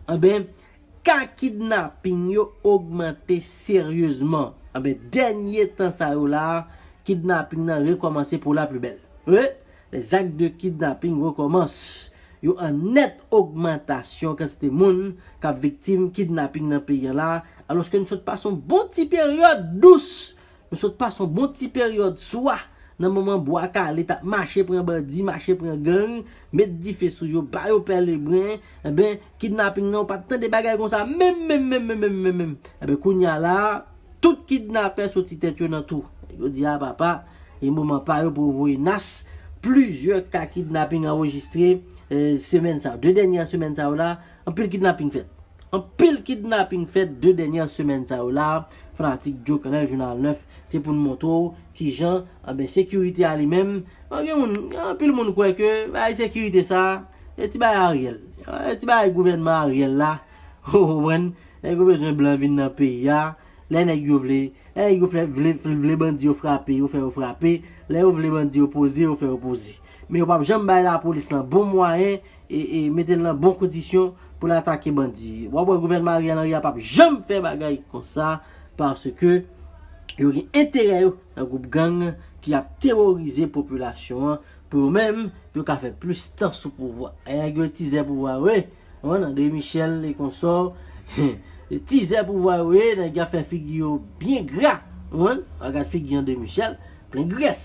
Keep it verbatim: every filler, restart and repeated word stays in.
Anben, ka kidnaping yo ogmante seryezman. Anben, dènye tan sa yo la, kidnaping nan rekòmanse pour la plus belle. Wi, les actes de kidnapping recommencent. Yo an nèt ogmantasyon kantite moun k ap viktim kidnaping nan peyi an la, alòske nou sot pase yon bon ti peryòd dous. Nou sot pase yon bon ti peryòd swa nan moman Bwa Kale t ap mache pran bandi, mache pran gang, met dife sou yo, ba yo pè lebren. Enben, kidnaping nan, ou pa t tande bagay konsa menm, menm, menm, menm, menm, menm, menm. Enben, kounye a la, tout kidnapè soti tèt yo nan tou. Yo di, a papa, e moman pa yo pou yo voye nas. Plizyè ka kidnaping anrejistre, eh, semèn sa yo. De dènyè semèn sa yo la, anpil kidnaping fèt. Anpil kidnaping fèt de dènyè semèn sa yo la. Fanatik Joe Kanal, Jounal nèf, se pou n montre w kijan, anben, sekirite a li menm. Bon, gen moun, gen anpil moun kwè ke bay sekirite sa, e ti bay Ariel. E ti bay gouvènman Ariel la. Ou konprann? Nèg yo bezwen blan vin nan peyi a. Lè nèg yo vle, lè nèg yo vle, vle, vle bandi yo frape, yo fè yo frape. Lè yo vle bandi yo poze, yo fè yo poze. Men yo p ap janm bay lapolis lan bon mwayen e, e mete l nan bon kondisyon pou l atake bandi. W ap wè gouvènman Ariel Henry a p ap janm fè bagay konsa, paske yo gen enterè yo nan gwoup gang ki ap teworize popilasyon an pou yo menm, pou yo ka fè plis tan sou pouvwa. E nèg yo tizè pouvwa yo, wi. Ou konprann? André Michel e konsò, tizè pouvwa yo ye, nèg yo ap fè figi yo byen gra. Ou konprann? Gad figi André Michel, plen grès.